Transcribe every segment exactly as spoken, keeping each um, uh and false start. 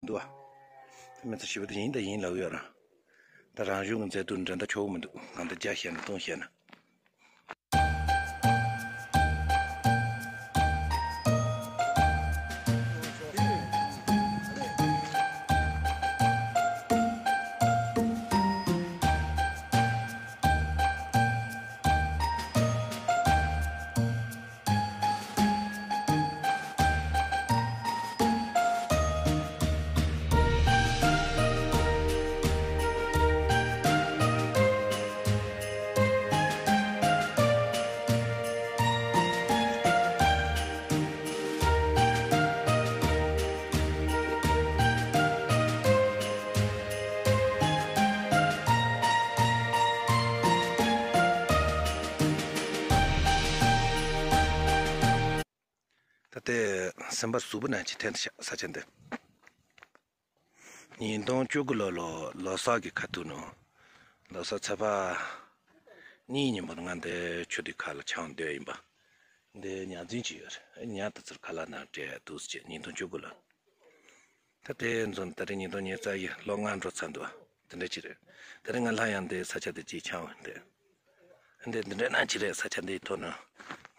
འདུག་བ། དེ་མི་ཚོ་ཞེ་པོ་དེ་ཡིན་དང་ཡིན་ལབ་ཡོད་ར། ད་རང་གཞུང་གི་མཛད་དུ་འགྲན་ཟླ་ཆོག་མི་འདུག་གང་ལྟར་བརྒྱ་བཤད་ན་སྟོང་བཤད་ན། ད་ལྟའི་སེམས་པ་ཟུག་པོ་ནང་གི་ཐད་དུ་བཞག་ས་ཆ་འདི། ཉིས་སྟོང་བཅུ་དགུ་ལོ་ལོ་ལོ་གསར་གྱི་ཁ་ཐུག་ནང་། ལོ་གསར་ཚེས་པ་གཉིས་ཉིན་མོ་ང་འདི་ཆུ་དེ་ཁ་ལ་ཆང་འདོད་ཡིན་པ། འདི་ཉར་འཛིན་གྱི་ཡོད་རེད། ཉར་དུ་ཚུར་ཁ་ལ་ནང་སྤྲད་འདུག་ཟེར་བྱས་ཉིས་སྟོང་བཅུ་དགུ་ལོ། ད་དེ་ཚོ་ད་རེས་ཉིས་སྟོང་ཉི་ཤུ་རྩ་བཞི་ལོ་ལྔ་འགྲོ་ཚར་འདུག་དེ་འདྲ་ཅིག་རེད། ད་རེས་ང་སླར་ཡང་འདི་ས་ཆ་འདི་ཅིག་ཆང་འདི། འདི་འདི་འདྲ་ན་ཅི་རེད། ས་ཆ་འདིའི་ཐོག་ན་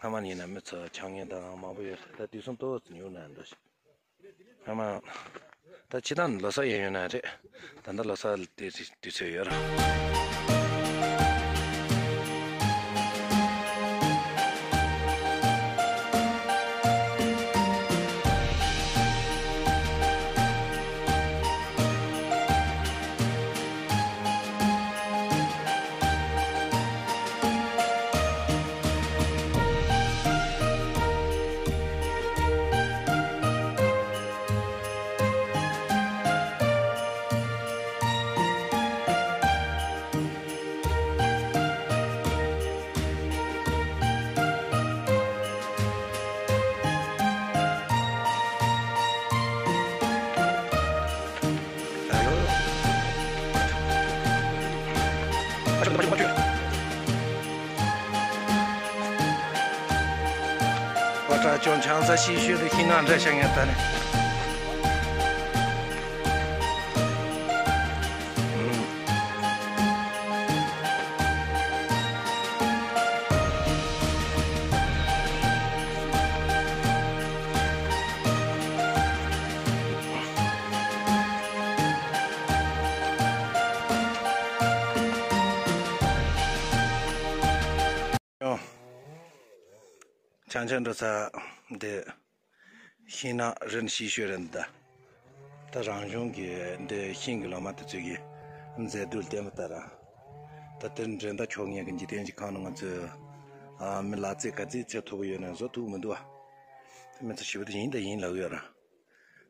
སྔ་མ་ཡིན་ན་མི་ཚོ་ཆང་ཉན་དང་མང་པོ་ཡོད་རེད། ད་དུས་སང་ཏོག་ཙམ་ཉུང་ན་འདུག་སྔ་མ་ད་ཕྱི་ཐང་ལོ་གསར་ཡིན་ཡོད་ན་རེད། ད་ལྟ་ལོ་གསར་དེ་དུས་ཚོད་ཡོད་རེད། པ་ཏྲ་ཅོང་ཆང་ས་ཤི་ཤོད་དུ་ཤི་ན་འདྲ་ཤ་ངན་ད་ནི། ཆང་ཆང་འགྲོ་ས་འདི་ཤིང་ནགས་རིན་ཤི་ཤོད་རེད་འདི། ད་རང་གཞུང་གི་འདི་ཤིང་གི་ལོ་མ་དེ་ཚོ་གི་མཛེས་སྡུག་བསྟན་པ་ལྟར། ད་དེར་འགྲན་ཟླ་ཆོག་མཁན་གྱི་འཇིག་རྟེན་གྱི་ཁམས་ནང་ང་ཚོས་ཨ་མི་ལ་རྩེ་ག་ཚོད་རྩེ་ཐུབ་ཀྱི་ཡོད་ན་བཟོ་ཐུབ་མི་འདུག་ཨ། དེ་མི་ཚོ་ཞེ་པོ་དེ་ཡིན་དང་ཡིན་ལབ་ཡོད་ར།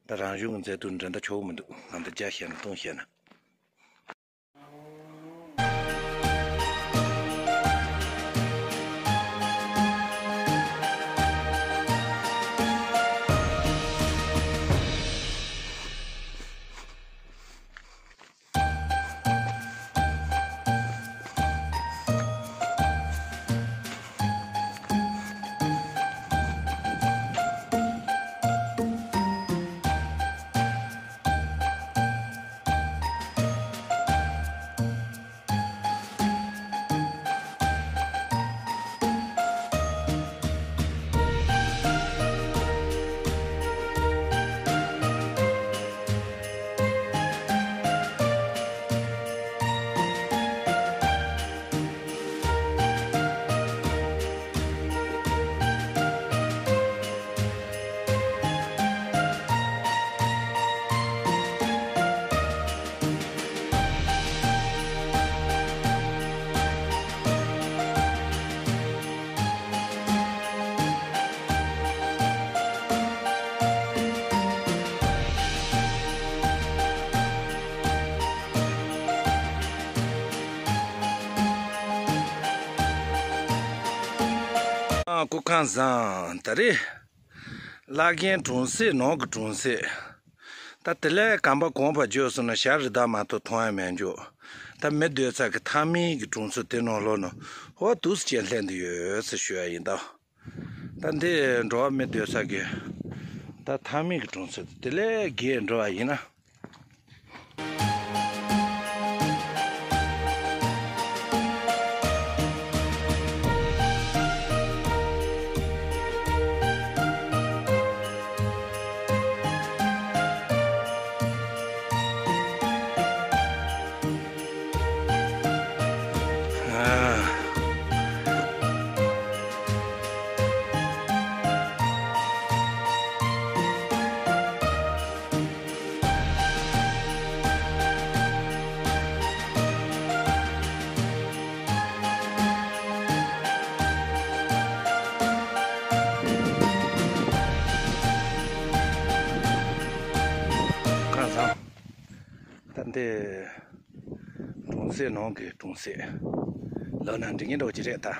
ད་རང་གཞུང་གི་མཛེས་སྡུག་འགྲན་ཟླ་ཆོག་མི་འདུག་གང་ལྟར་བརྒྱ་བཤད་ན་སྟོང་བཤད་ན། སྐུ་ཁམས་བཟང་། ད་རེས་བླ་རྒན་གྲོང་གསེབ་ནང་གི་གྲོང་གསེབ། ད་དེ་ལས་གམ་པ་གོང་བར་བརྗོད་སོང་ན་ཞག་རི་དྭགས་མ་གཏོགས་མཐོང་ཡ་མེད་འཇོག་ད་མི་སྡོད་ས་གི་མཐའ་མའི་གི་གྲོང་གསེབ་དེ་ནང་ལོགས་ན་ཧོ་འདུག་སེ་བྱས་ལྷན་དུ་ཡོད་ཟེར་ཞུ་ཡ་ཡིན་ད། ད་འདི་འགྲོ་བ་མི་སྡོད་ས་གི་ད་མཐའ་མའི་གི་གྲོང་གསེབ་དེ་ལས་བརྒལ་འགྲོ་བ་ཡིན་ན། ད་འདི་གྲོང་གསེབ་ནང་གི་གྲོང་གསེབ་ལབ་ན་འགྲིག་ངེས་འདྲ་བོ་ཅིག་རེད་ད།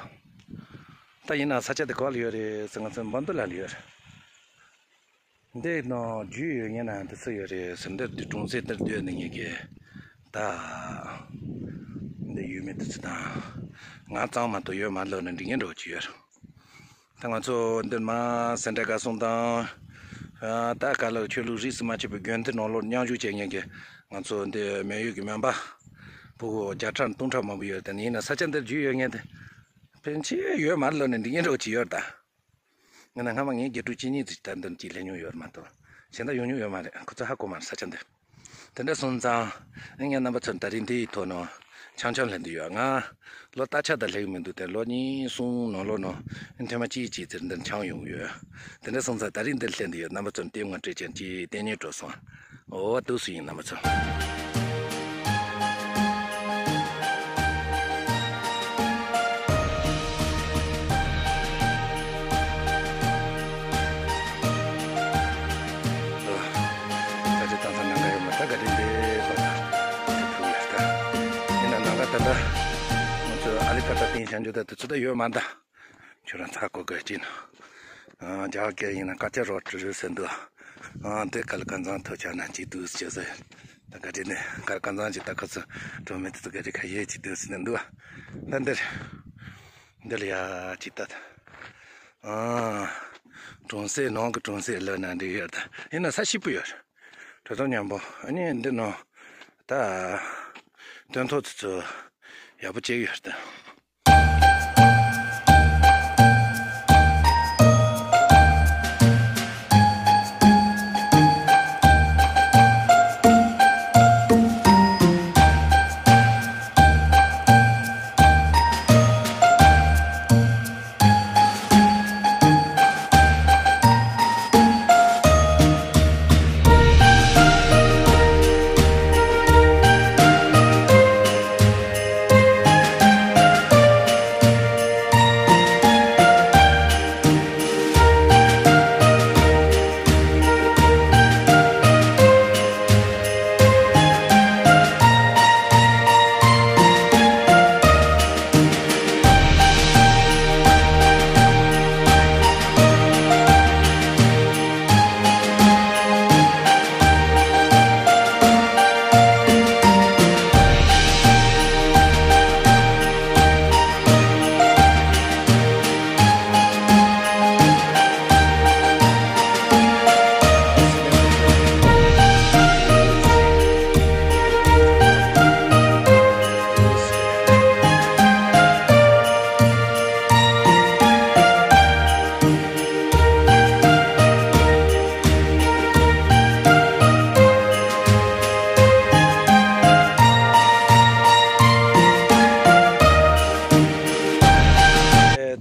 ད་ཡིན་ན་ས་ཆ་འདི་ག་ལ་ཡོད་རེད་ཟེར་ང་ཚོ་འབའ་མདོ་ལ་ལ་ཡོད་རེད། འདི་ནང་རྒྱུས་ཡོད་ངེས་ན་འདི་ཚོ་ཡོད་རེད་ཟེར། འདིར་འདི་གྲོང་གསེབ་འདིར་སྡོད་ནས་ངེས་ཀྱི་ད་འདི་ཡུལ་མི་འདི་ཚོ་དང་ང་གཙང་མ་གཏོགས་ཡོད་མ་ལབ་ན་འགྲིག་ངེས་འདྲ་བོ་ཅིག་ཡོད་རེད། ད་ང་ཚོ་འདིར་མ་སེ་འབྲས་དགའ་གསུམ་དང་། ཨ། ད་ག་ལ་ཆོས་ལུགས་རིས་སུ་མ་ཆད་པའི་དགོན་སྡེ་ནང་ལོགས་མཉམ་ཞུགས་བྱེད་མཁན་གྱི་ང་ཚོ་འདི་མེ་ཡོས་ཀྱི་མོན་པ་ཕྲུ་གུ་བརྒྱ་ཕྲག་སྟོང་ཕྲག་མང་པོ་ཡོད་དེ། ཡིན་ན་ས་ཆ་འདིར་རྒྱུས་ཡོད་མཁན་དེ་ཕལ་ཆེར་ཡོད་མ་རེད་ལབ་ན་འགྲིག་མཁན་འདྲ་བོ་ཅིག་ཡོད་རེད་ད། ཡིན་ན་སྔ་མ་ངའི་རྒྱུགས་སྤྲོད་གཅིག་གཉིས་ཙམ་ད་འདིར་ཅིག་སླེབས་མྱོང་ཡོད་རེད་མ་གཏོགས་གཞན་དག་ཡོང་མྱོང་ཡོད་མ་རེད། ཁོ་ཚོ་ཧ་གོ་མ་རེད་ས་ཆ་འདི། དེ་འདྲ་སོང་ཙང་ངས་རྣམ་པ་ཚོར་ད་རིང་འདིའི་ཐོག་ནས་འཆམ་འཆམ་ལྷན་དུ་ཡོད། ང་ལོ་སྟག་ཆ་དང་ལྷན་གྱི་མི་འདུག་སྟེ། ལོ་གཉིས་གསུམ་ནང་ལོགས་ནས་ཐེངས་མ་གཅིག་གཅིག་ཙམ་འདིར་འཆམ་ཡོང་གི་ཡོད། དེ་འདྲ་སོང་ཙང་ད་རིང་འདིར་ལྷན་དུ་ཡོད། རྣམ་པ་ཚོར་ལྟད་མོ་སྤྲད་ཅན་གྱི་ལྟས་ངན་སྤྲོད་སོང་། འོ་འདུག་སེ་ཡིན་རྣམ་པ་ཚོ། བཀའ་དྲིན་བཏང་ས་ནང་ག་ཡོད་མ་ད་བཀའ་དྲིན་འདི་པ་ད་དེ་ཕུག་ཡོད་ད། ཡིན་ན་ནང་ག་ད་ལྟ་ང་ཚོས་ཨ་ལི་ཀ་ད་བསྟན་བྱང་ཆུབ་ད་དེ་ཚོ་ད་ཡོད་མ་ད། ཁྱོད་རང་ཚ་གོ་ག་ཅིན། རྒྱ་སྐད་ཡིན་ན་ཀ་ཅ་རོ་ཀྲི་རི་ཟེར་འདུག་ཨ། དེ་ག་ལ་ཀ་ཛང་ཐོ་ཆ་ན་ཅི་འདུག་ཅེས་ཟེར། ད་ག་དེ་ནས་ག་ལ་ཀ་ཛང་ཅི་ད་ཁ་ཚོ་གྲོང་མི་དེ་ཚོ་ག་རེ་ཁ་ཡེ་ཅི་འདུག་ཟེར་ནས་འདུག་ད་འདིར། འདི་ལ་ཡ་ཅི་ད། ཨ། གྲོང་གསེབ་ནང་གི་གྲོང་གསེབ་ལབ་ན་འགྲིག་ཡོད་ད། ཡིན་ན་ས་སྐྱིད་པོ་ཡོད། དྲོད་ཐོག་མཉམ་པོ་ཨ་ནི་འདི་ནང་ད་སྟོན་ཐོག་ཚོ་ཚོ་ཡག་པོ་བྱེད་ཡོད་ད།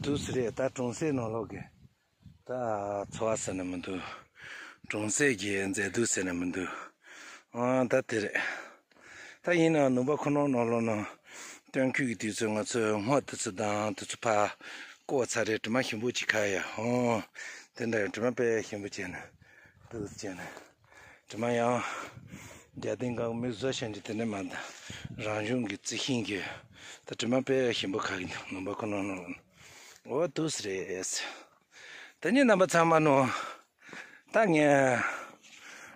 འདུག་སེ་རེད་ད། གྲོང་གསེབ་ནང་ལོགས་ཀྱི་ད་འཚོ་བ་ཟེར་ན་མི་འདུག་གྲོང་གསེབ་ཀྱི་མཛེས་སྡུག་ཟེར་ན་མི་འདུག་ཨང་ད་དེ་རེད། ད་ཡིན་ནའང་ནུབ་པ་ཁོ་ན་ནང་ལོགས་ནང་སྟོན་ཁུལ་གྱི་དུས་ཚོད་ང་ཚོས་སྔོ་དེ་ཚོ་དང་དེ་ཚོ་ཕར་བསྐོར་ཚར་རེད། དྲི་མ་ཞིམ་པོ་ཅིག་ཁ་ཡ་ཧོ། དེ་འདྲ་དྲི་མ་དཔེ་ཞིམ་པོ་བྱས་ནས་འདུག་བྱས་ནས་དྲི་མ་ཡང་རྒྱ་ལྡན་གང་མི་བཟོ་ཤེས་ཀྱི་དེ་འདྲ་མ་འདུག་རང་བྱུང་གི་རྩི་ཤིང་གི་ད་དྲི་མ་དཔེ་ཞིམ་པོ་ཁ་གི་འདུག་ནུབ་པ་ཁོ་ན་ནང་ལོགས་ནང་འོ་འདུག་སེ་རེད། ད་ནི་རྣམ་པ་ཚང་མ་ནོ། ད་ངས་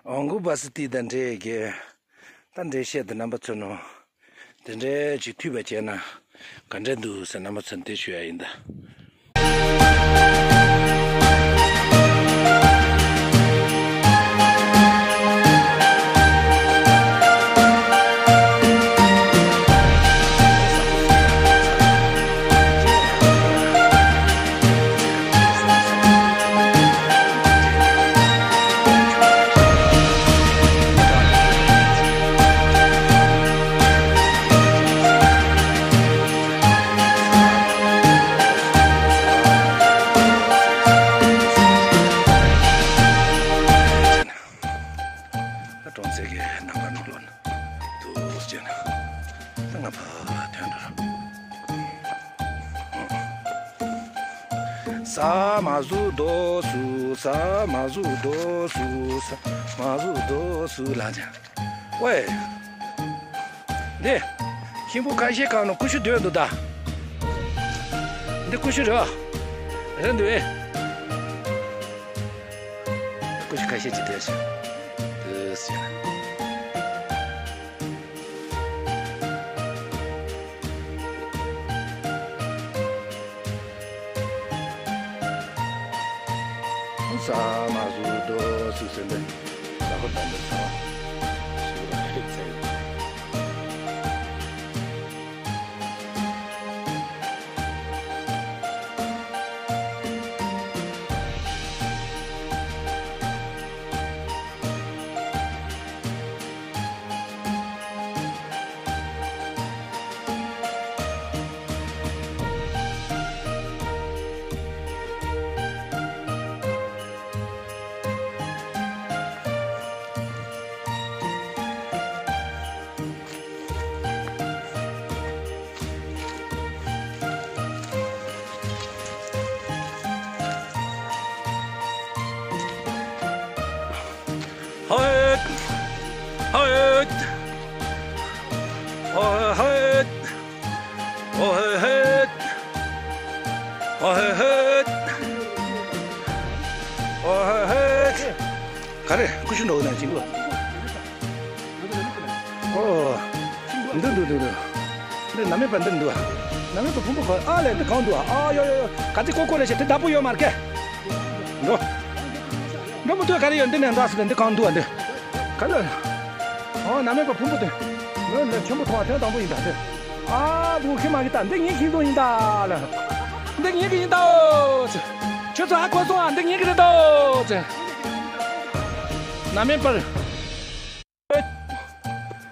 ཨོང་གུ་བ་སི་ཏི་དང་འབྲེལ་གི་ད་འགྲེལ་བཤད་དེ་རྣམ་པ་ཚོ་ནོ། དེ་འདྲའི་ཅིག་མཐུད་པ་བྱས་ན་ག་འདྲ་འདུག་ཟེར་རྣམ་པ་ཚོ་འདི་ཞུ་ཡ་ཡིན་ད། ད་གྲོང་གསེབ་ཀྱི་ནམ་མཁའ་ནང་ལོགས་ན་འདུག་ཅེ་ན། ད་ང་ཕར་ཐོན་འགྲོ། ས་མ་ཟུག་རྡོ་སུ་ས་མ་ཟུག་རྡོ་སུ་ས་མ་ཟུག་རྡོ་སུ་ལ་ཅན། ཝེ། འདི། ཤིང་ཕུག་ཁ་ཤས་གང་ནོ་ཀུ་ཤུ་སྡོད་འདུག་ད། འདི་ཀུ་ཤུ་རེད། རེད་འདུག་ཨེ། ཀུ་ཤུ་ཁ་ཤས་ཅིག་སྡོད་ཤག་འདི་ཟེར། ས་མ་ཟུར་དོ་སུ་ཟེར་འདི། ས་ཁོ་དང་འདི་ས་བ། ཞིག་ལ་ཧེ་ཚེ། ཧད། ཧད། ཨོ་ཧད། ཨོ་ཧད། ཨོ་ཧད། ཨོ་ཧད། ག་རེ་ཀུ་ཤུ་འགྲོ་གི་ན་ཅིག་ལོ། ཨོ། འདི་འདུག་འདུག་འདུག་འདི་ནམ་མེད་པ་འདི་འདུག་ནམ་མེད་པ་ཕུང་པོ་ག་ཨ་ལས་འདི་གང་འདུག་ཨ་ཡོ་ཡོ་ཡོ། ག་ཚི་ཀོ་ཀོ་རེ་ཤེ་དེ་བདག་པོ་ཡོད་མ་རེད་ཀེ། འགྲོ། འགྲོ་མུ་མཐུད་ག་རེ་ཡོད་འདི་ནས་འདུག་ཨ་སི་འདི་གང་འདུག་ཨ་འདི། ག་ལ། ཨོ་ནམ་མེད་པ་ཕུང་པོ་དེ། ངོས་ལ་ཆེན་པོ་མཐོང་བ་ཐེངས་དང་པོ་ཡིན་ད་འདི། ཨ་བུ་ཁྱི་མ་གི་ད་འདི་ངའི་ཤིང་སྡོང་ཡིན་ད་ལ། འདི་ངའི་གི་ཡིན་ད་ཨོ་ཙི། ཁྱོད་ཚོ་ཧ་གོ་སོང་ཨ་འདི་ངའི་གི་རེད་ད་ཨོ་ཙི། ནམ་མེད་པར།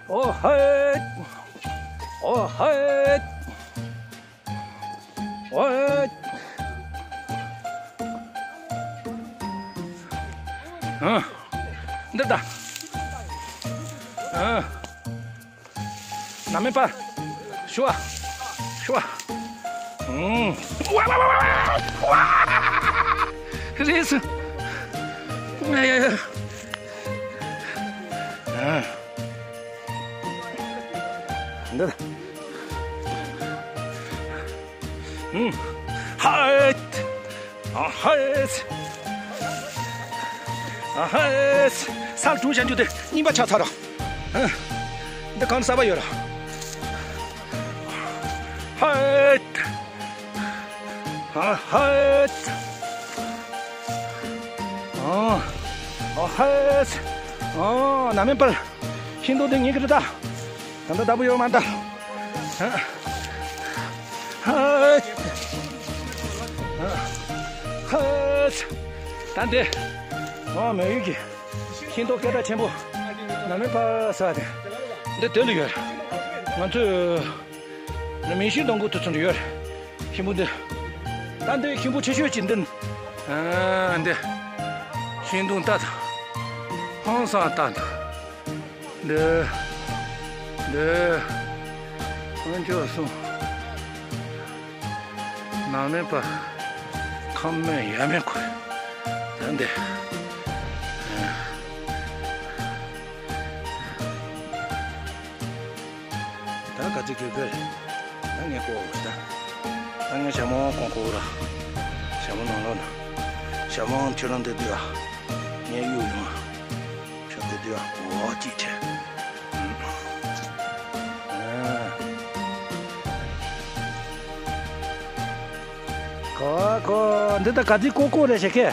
ཨོ་ཧེ། ཨོ་ཧེ། ཨོ་ཧེ། ཨ། འདི་ད། ཨ། ནམ་མེད་པ། ཤུ་བ། ཤུ་བ། ཨུམ། ཝ་ཝ་ཝ་ཝ། ཝ། རེད་སོང་། ཨ་ཡ་ཡ། ཨ། འདི། ཨུམ། ཧད། ཨ་ཧད། ཨ་ཧད། སར་གྲུ་བཞག་རྒྱུ་དེ་རྙིང་པ་ཆགས་ཚར་རོ། ཨ། འདི་གང་གསར་པ་ཡོད་ར། ཧད། ཨ་ཧད། ཨ། ཨ་ཧད། ཨ། ནམ་མེད་པར། ཤིང་སྡོང་དེ་ངེད་ཀྱི་རེད་ད། ད་ལྟ་བདག་པོ་ཡོད་མ་རེད་ད། ཧ། ཧ། ད་འདི། ཨ་མོན་ཡུལ་གྱི། ཤིང་སྡོང་སྐད་གྲགས་ཆེན་པོ། ནམ་མེད་པ་ཟེར་བ་དེ། འདི་དོན་ལ་ཡོད། ང་ཚོས། ནི་མིང་ཤིང་སྡོང་གི་དུས་ཚོད་ཡོད། ཤིང་ཕུག་འདི། ད་འདི་ཤིང་ཕུག་ཆེ་ཤོས་ཀྱི་འདི། ཨ་འདི། ཤིང་སྡོང་ལྟ་དང་། ཧང་སང་ལྟ་དང་། འདི། འདི། དཀོན་མཆོག་གསུམ། ནང་མེད་པ། ཁམས་མེད་ཡ་མེད་ཁོ། ད་འདི། ད་ག་ཚོད་གྱོད་གྱོད་རེད། ད་ངས་ཀོ་འོ་ད། ད་ངས་ཞྭ་མོ་གོང་ཀོ་ར། ཞྭ་མོ་ནང་ལོགས་ན། ཞྭ་མོ་ཁྱོད་རང་འདི་འདུག་ཨ། ངས་གཡུག་ཡོང་ཨ། ཁྱོད་འདི་འདུག་ཨ། འོ་ཅིག་ཁྱེད། ཨ། ཀོ་ཀོ་འདི་ད་ག་ཚོད་ཀོ་ཀོ་རེད་ཞེ་ཁེ།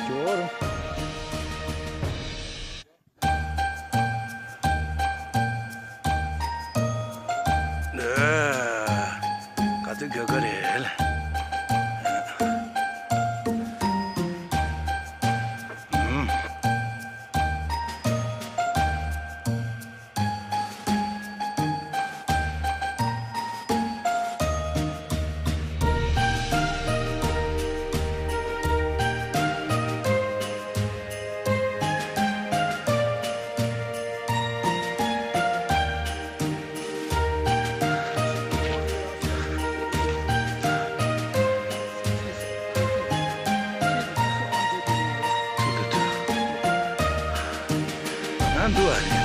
ཇོར། ག་ཚོད་གྱོད་གྱོད་རེད། ཨུམ། འདུག་ཨ།